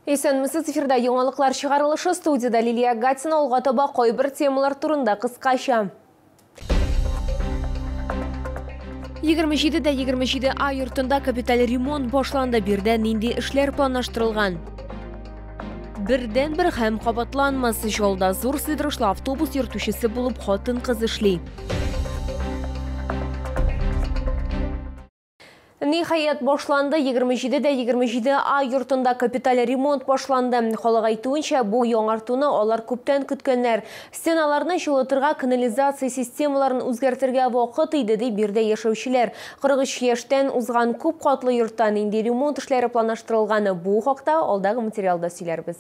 Исәнмесез, эфирда яңалыклар чыгарылышы, студияда Лилия Гатина. Алга таба кайбер темалар турында кыскача. 27 дә 27 А йортында капиталь ремонт башланды. Биредә нинди эшләр планлаштырылган? Бердән-бер һәм кабатланмас Чаллыда зур сыйдырышлы автобус йөртүчесе булып хатын-кыз эшли. Ниһаять башланды. 27 дә 27 А йортында капиталь ремонт башланды. Халык әйтүенчә, бу яңартуны алар күптән көткәннәр. Стеналарны җылытырга, канализация системаларын үзгәртергә вакыт иде, ди биредә яшәүчеләр. 43 яшьтән узган күп катлы йортта нинди ремонт эшләре планлаштырылганы, бу хакта алдагы материалда сөйләрбез.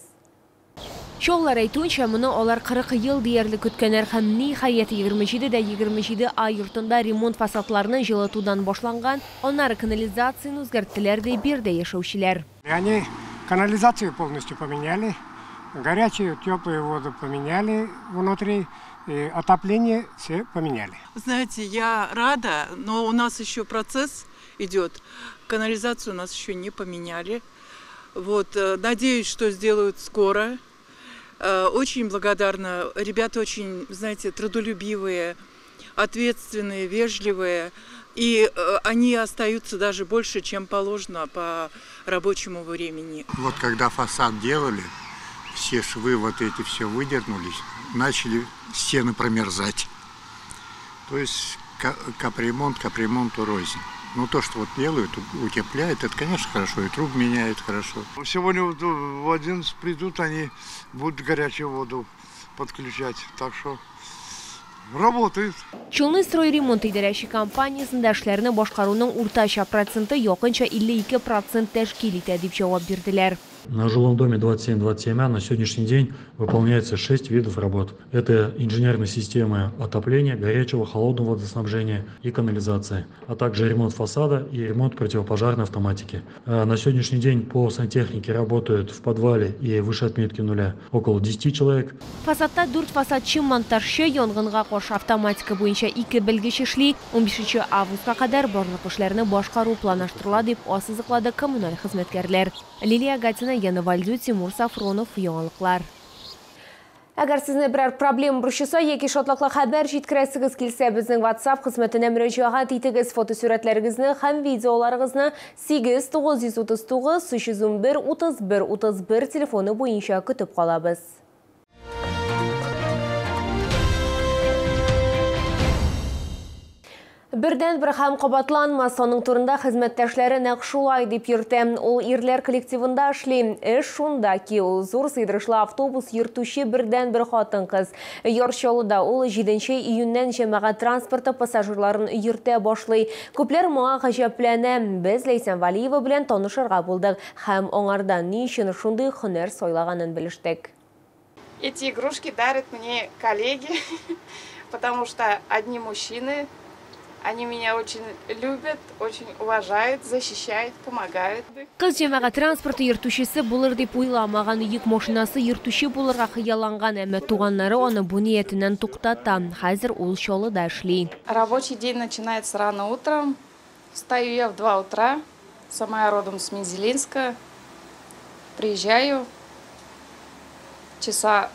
Чаллылар әйтүенчә, моны алар 40 ел диярлек көткәннәр һәм ниһаять 27 дә 27 А йортында ремонт фасадларны җылытудан башланган, аннары канализацияне үзгәрттеләр, ди биредә яшәүчеләр. Они канализацию полностью поменяли, горячую, теплую воду поменяли внутри, и отопление все поменяли. Знаете, я рада, но у нас еще процесс идет. Канализацию у нас еще не поменяли. Вот, надеюсь, что сделают скоро. Очень благодарна. Ребята очень, знаете, трудолюбивые, ответственные, вежливые. И они остаются даже больше, чем положено по рабочему времени. Вот когда фасад делали, все швы вот эти все выдернулись, начали стены промерзать. То есть капремонт капремонту рознь. Но то, что вот делают, утепляют, это, конечно, хорошо. И трубы меняют хорошо. Сегодня вот в 11 придут, они будут горячую воду подключать. Так что работает. Челны стройремонт идарәче компаниясендә эшләрне башкаруның уртача проценты якынча 52% тәшкил итә, дип җавап бирделәр. На жилом доме 27-27А на сегодняшний день выполняется 6 видов работ. Это инженерные системы отопления, горячего, холодного водоснабжения и канализации, а также ремонт фасада и ремонт противопожарной автоматики. На сегодняшний день по сантехнике работают в подвале и выше отметки нуля около 10 человек. Фасадта дүрт фасадчы монтажчы, янгынга каршы автоматика буенча ике белгеч эшли. 15 августка кадәр барлык эшләрне башкару планлаштырыла, дип ассызыклады коммуналь хезмәткәрләр. Лилия Гатина, Яна Вальдю, Тимур Сафронов, яңалыклар. Әгәр сезне берәр проблема борчыса яки шатлыклы хәбәр җиткерәсегез килсә, безнең WhatsApp хезмәтенә мөрәҗәгать итегез. Фотосурәтләрегезне һәм видеоларыгызны 8 939 311 31 31 телефоны буенча көтеп калабыз. Бердән бер һәм кабатланмас, аның турында хезмәттәшләре нәкъ шулай дип йөртә. Ул ирләр коллективында эшли. Эш шунда ки, ул зур сыйдырышлы автобус йөртүче бердән бер хатын-кыз. Яр Чаллыда ул 7 июньнән җәмәгать транспорты пассажирларын йөртә башлый. Күпләр моңа гаҗәпләнә. Без Ләйсән Валиева белән танышырга булдык һәм аңардан ни өчен шундый һөнәр сайлаганын белештек. Эти игрушки дарят мне коллеги, потому что одни мужчины. Они меня очень любят, очень уважают, защищают, помогают. Кыз җәмәгать транспорты йөртүчесе булыр дип уйламаган, йөк машинасы йөртүче булырга хыялланган, әмма туганнары аны бу ниятеннән туктата. Хәзер ул Чаллыда эшли. Рабочий день начинается рано утром. Встаю я в 2 утра. Сама я родом с Мензелинска. Приезжаю. Часа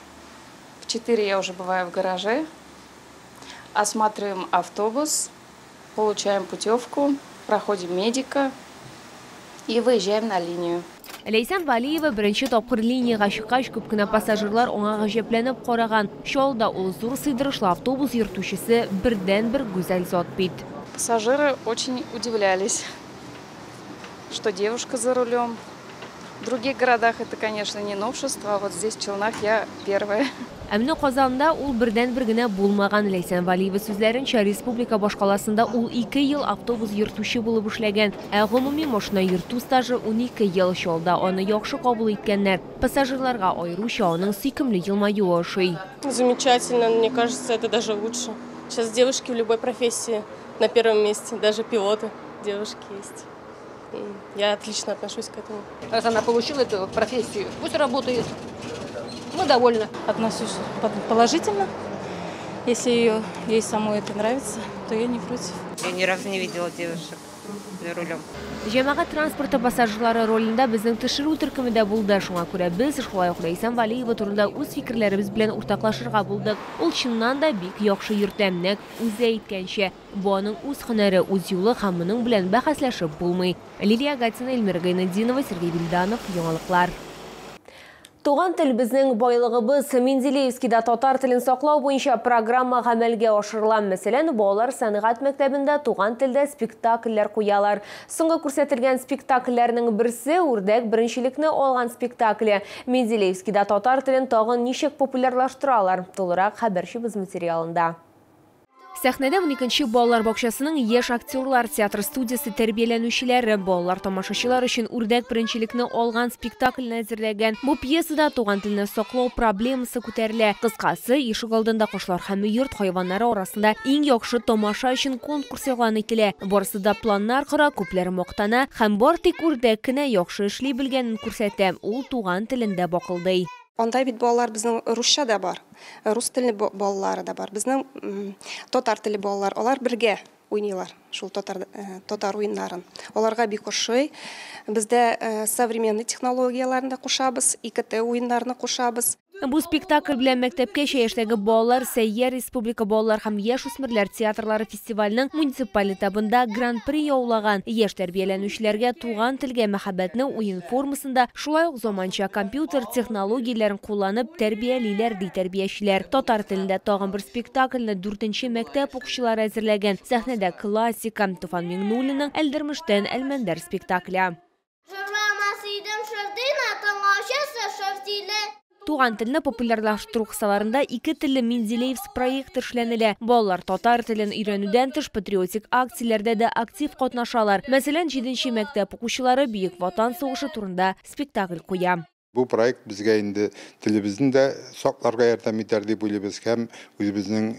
в 4 я уже бываю в гараже. Осматриваем автобус. Получаем путевку, проходим медика и выезжаем на линию. Ләйсән Валиева беренче тапкыр линиягә чыккач, күп кенә пассажирлар аңа гаҗәпләнеп караган. Чаллыда ул зур сыйдырышлы автобус йөртүчесе бердән-бер гүзәл зат бит. Пассажиры очень удивлялись, что девушка за рулем. В других городах это, конечно, не новшество, а вот здесь, в Челнах, я первая. Ә менә Казанда ул бердән-бер генә булмаган. Ләйсән Валиева сүзләренчә, республика башкаласында ул 2 ел автобус йөртүче булып эшләгән. Ә гомуми машина йөртү стажы 12 ел. Чаллыда аны яхшы кабул иткәннәр. Пассажирларга аеруча аның сөйкемле елмаюы ошый. Замечательно, мне кажется, это даже лучше. Сейчас девушки в любой профессии на первом месте, даже пилоты девушки есть. Я отлично отношусь к этому. Раз она получила эту профессию, пусть работает. Мы довольны. Отношусь положительно. Если ей самой это нравится, то я не против. Я ни разу не видела девушек за рулем. Җәмәгать транспорты пассажирлары ролендә безнең төшерү төркеме дә булды. Шуңа күрә без шулай ук Ләйсән Валиева турында үз фикерләребез белән уртаклашырга булдык. Ул чыннан да бик яхшы йөртә, нәкъ үзе әйткәнчә. Бу аның үз һөнәре, үз юлы һәм моның белән бәхәсләшеп булмый. Лилия Гатина, Эльмира Гайнетдинова, Сергей Вильданов, Яңалыклар. Туган тел безнең байлыгыбыз. Менделеевскида татар телен саклау буенча программа гамәлгә ашырыла. Мәсәлән, балалар сәнгать мәктәбендә туган телдә спектакльләр куялар. Соңгы күрсәтелгән спектакльләрнең берсе Үрдәк беренчелекне алган спектакле. Менделеевскида татар телен тагын ничек популярлаштыралар? Тулырак хәбәрчебез материалында. Сәхнәдә 12нче балалар бакчасының яшь актерлар театр студиясе тәрбияләнүчеләре балалар тамашачылар өчен Үрдәк беренчелекне алган спектакльне әзерләгән. Бу пьесада туган телне саклау проблемасы күтәрелә. Кыскасы, ишек алдында кошлар һәм йорт хайваннары арасында иң яхшы тамаша өчен конкурс игълан ителә. Барысы да планнар кора, күпләр мактана һәм бар тик үрдәк кенә яхшы эшли белгәнен күрсәтә. Ул туган телендә бакылдый. Анда бит балалар безнең русча да бар, рус телле балалары да бар, безнең татар телле балалар, алар бергә уйныйлар шул татар уеннарын. Аларга бик ошый. Бездә современный технологияләрне дә кушабыз, ИКТ уеннарны кушабыз. Бу спектакль белән мәктәпкәчә яшьтәге балалар Сәйяр республика балалар һәм яшүсмерләр театрлары фестиваленең муниципаль этабында гран-при яулаган. Яшь тәрбияләнүчеләргә туган телгә мәхәббәтне уен формасында шулай ук заманча компьютер технологияләрен кулланып тәрбиялиләр, ди тәрбиячеләр. Татар телендә тагын бер спектакльне 4нче мәктәп укучылары әзерләгән. Сәхнәдә классика Туфан Миңнуллинның Әлдермештән Әлмәндәр спектакле. Туган телне популярлаштыру кысаларында ике телле Менделеевск проекты эшләнелә. Балалар татар телен өйрәнүдән тыш патриотик акцияләрдә дә актив катнашалар. Мәсәлән, 7нче мәктәп укучылары Бөек Ватан сугышы турында спектакль куя. Бу проект безгә инде телебезне дә сакларга ярдәм итәр дип уйлыйбыз һәм үзебезнең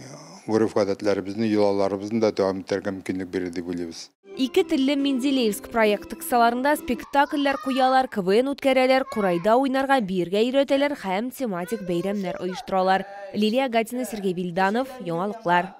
гореф-гадәтләребезне, йолаларыбызны да дәвам итәргә мөмкинлек бирер дип уйлыйбыз. Ике телле Менделеевск проекты кысаларында спектакльләр куялар, КВН үткәрәләр, курайда уйнарга, биергә өйрәтәләр һәм тематик бәйрәмнәр оештыралар. Лилия Гатина, Сергей Вильданов, Яңалыклар.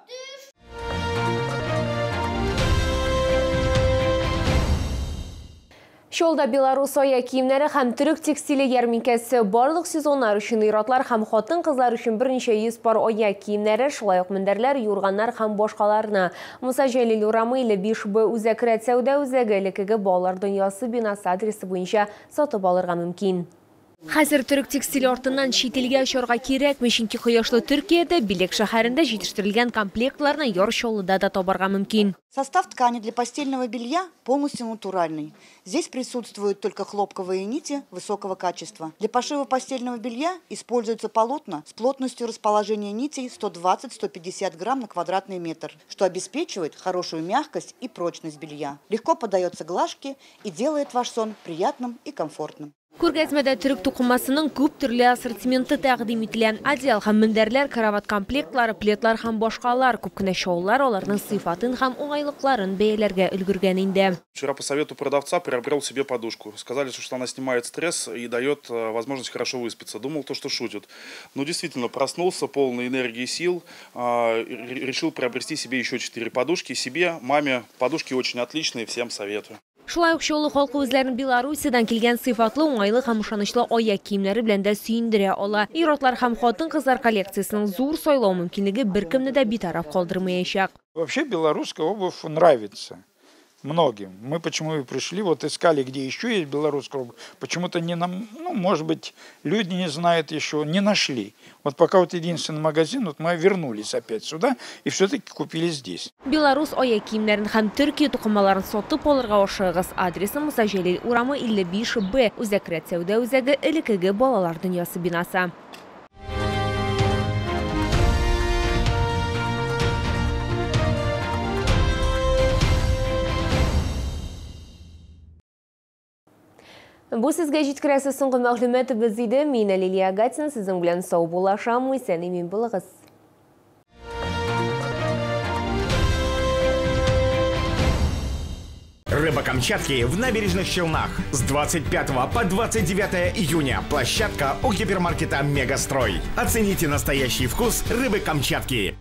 Чаллыда Беларус аяк киемнәре һәм төрек текстиле ярминкәсе барлык сезоннар өчен ир-атлар һәм хатын-кызлар өчен берничә йөз пар аяк киемнәре, шулай ук мендәрләр, юрганнар һәм башкаларны. Муса Җәлил урамы 55Б үзәк рәт сәүдә үзәге элеккеге балалар дөньясы бинасы адресы буенча сатып алырга мөмкин. Хәзер төрек текстиле артыннан чит илгә очарга кирәкми, чөнки кояшлы Төркиядә Билек шәһәрендә җитештерелгән комплектларны Яр Чаллыда да табарга мөмкин. Состав ткани для постельного белья полностью натуральный. Здесь присутствуют только хлопковые нити высокого качества. Для пошива постельного белья используются полотна с плотностью расположения нитей 120-150 грамм на квадратный метр, что обеспечивает хорошую мягкость и прочность белья. Легко поддается глажке и делает ваш сон приятным и комфортным. Күргәзмәдә төрек тукымасының күп төрле ассортименты тәкъдим ителә. Одеял һәм мендәрләр, карават комплектлары, пледлар һәм башкалар. Күп кенә чаллылар аларның сыйфатын һәм уңайлыкларын бәяләргә өлгергән инде. Вчера по совету продавца приобрел себе подушку. Сказали, что она снимает стресс и дает возможность хорошо выспаться. Думал, то, что шутят. Но действительно, проснулся полный энергии и сил, решил приобрести себе еще 4 подушки. Себе, маме. Подушки очень отличные, всем советую. Шулай ук Чаллы халкы үзләрен Белоруссиядән килгән сыйфатлы, уңайлы һәм ышанычлы аяк киемнәре белән дә сөендерә ала. Ир-атлар һәм хатын-кызлар коллекциясенең зур сайлау мөмкинлеге беркемне дә битараф калдырмаячак. Вообще белорусская обувь нравится многим. Мы почему и пришли, вот искали, где еще есть белорусская обувь. Почему-то не нам, ну, может быть, люди не знают еще, не нашли. Вот пока вот единственный магазин, вот мы вернулись опять сюда и все-таки купили здесь. Белорус аяк киемнәрен һәм Төркия тукымаларын сатып алырга ашыгыгыз. Адресы Муса Җәлил урамы 55Б, Үзәк рәт сәүдә үзәге, элеккеге балалар дөньясы бинасы. Бу сезгә җиткерәсе соңгы мәгълүматыбыз иде. Мин Лилия Гатина сезнең белән саубуллашам. Исән имин булыгыз. Рыба Камчатки в набережных Челнах с 25 по 29 июня. Площадка у гипермаркета «Мегастрой». Оцените настоящий вкус рыбы Камчатки.